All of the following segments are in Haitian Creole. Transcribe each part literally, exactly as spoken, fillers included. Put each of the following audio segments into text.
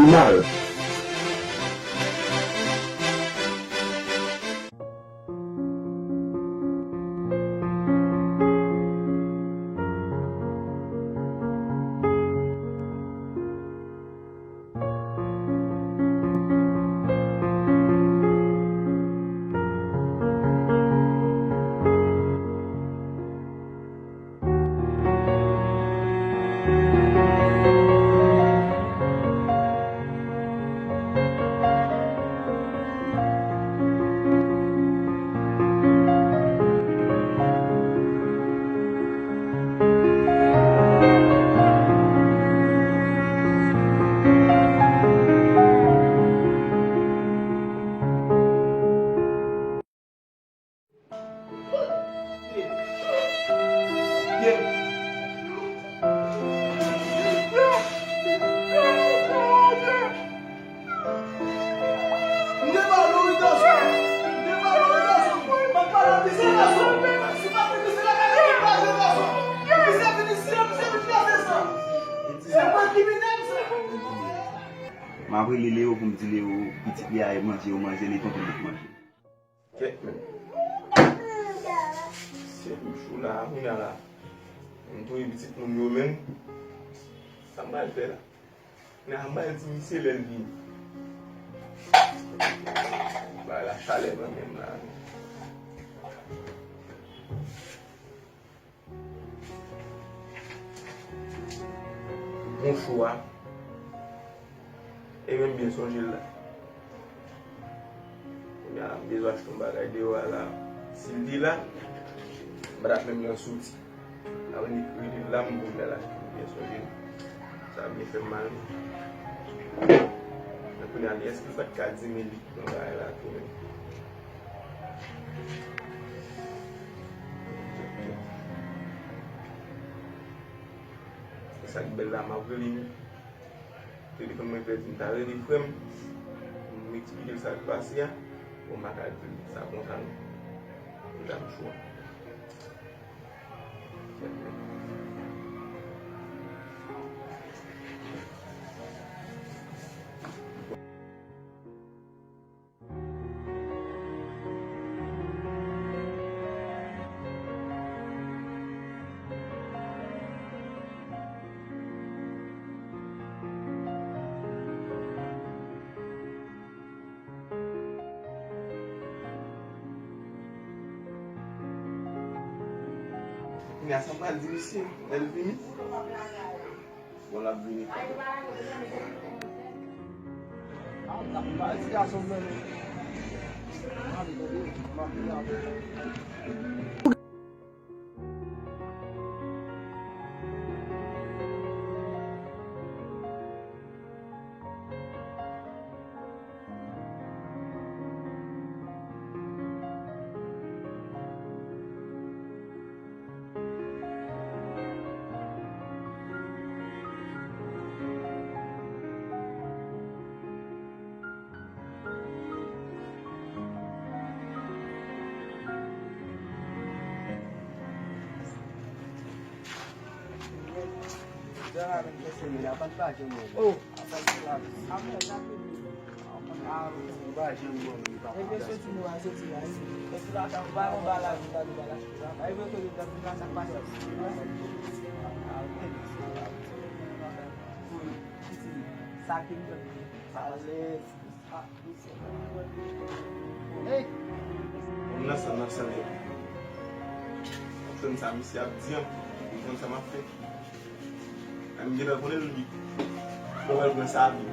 Mal. M ap rele Leo pou m di Leo, pitit li a, e manje, yo manje, li tonton met manje. Kèt menm. Se m chou la, kounye a la. M touye pitit moun yo menm. Sa m pral fè la? Kounye a m pral di misye lè l vini. Ba la chalè nan menm la. Bon chou a. E menm byen sonje l la. Kounye a m bezwen achte yon bagay deyò a la. Si l te la, m pa t ap menm nan soti. Avan li rele l la, m pou m al achte l byen sonje l. Sa byen fè m mal. Men kounye a li, èske l pa t ka di m li ki pran bagay la tou menm? E sa k bèl la, m ap rele m. Telefòn mwen pèdi, m ta rele frè m, m eksplike l sa k pase a. Bon, m pa ka di l sa konsa non. Li ta m chwa. Kounye a sa m pral di misye lè l vini. Bon, l ap vini. Oh. Moun nan san nan san nèt. Ou konn sa misye ap di an, ou konn sa m ap fè. An m gentan konnen l di. Mwen pral pran sa vin.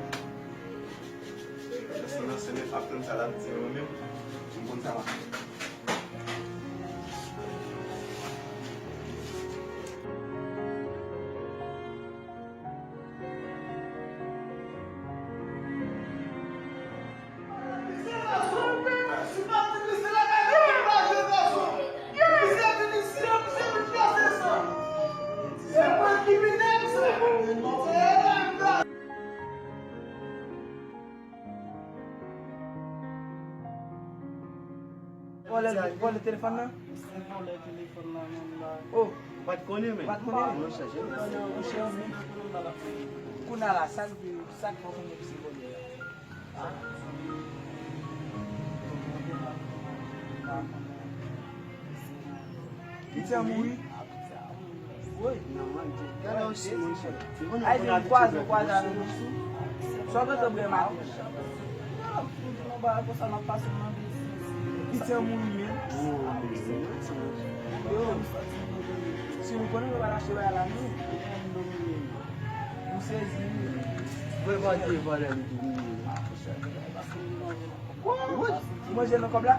Nan san nan san nèt, m ap tann sa l ap di an mwen menm, m konn sa m ap fè. Vòlè, vòlè telefòn nan? Se vòlè telefòn nan menm la. Oh, ou pa t konnen menm? Ou pa t konnen menm? Mwen chèche l. Kounye a la, sa k di, sa k fè w konnen ki se vòlè? Piti a mouri. Woy. Gade yon chè, monchè. Ay, vin kwaze, kwaze avè nou sou. Sa w gentan bwè maten? Piti a mouri, men. Yo, si nou konnen nou pa t achte bagay la, nou. Nou sezi, wi. Mwen pa te vòlè li tou, wi. Ou manje nan kòb la?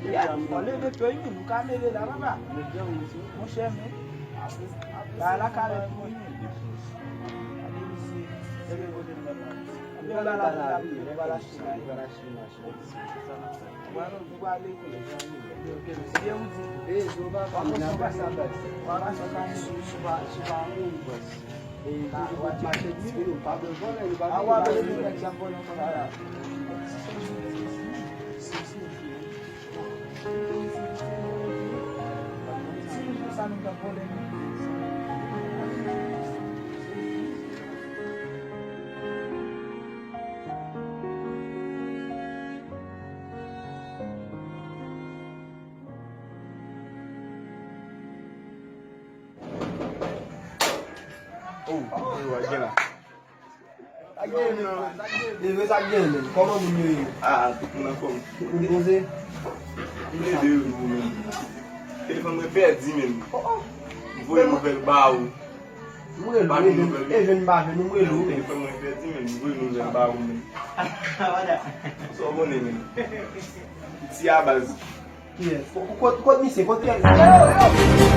Ya, ou leve pye wi, nou ka mele la, papa. Monchè, men. Ba la kalèt pou wi, men. Gade misye. Leve kote m nan la. Leve la, la, la, la, la, la, la. Ou pral ale wi. Se byen ou di. E, Jewova pa konn sa pase. Ou pa konn sa pase. Sou pa, sou pa moun. E, toujou konn mache disponible. Pa bezwen, nou pa bezwen. A, w ap vin nèg k ap vòlè w konsa la. Ti jou sa nou t ap vòlè. Oh, oh, gen la. Sa k gen, men? Sa k gen? Leve, sa k gen, men? Kòman moun yo ye? Ah, tout moun anfòm. Tout moun poze? Leve yo, men. Telefòn mwen pèdi, men. Oh, oh. M voye nouvèl ba ou. M rele ou, e jwenn, e jwenn m pa jwenn ou, m rele ou, men. Telefòn mwen pèdi, men. M voye nouvèl ba ou, men. Sa w konnen, men. Ti a baz. Kiyès? Ko-, ko-, kot misye? Kot misye? Yo, yo, yo!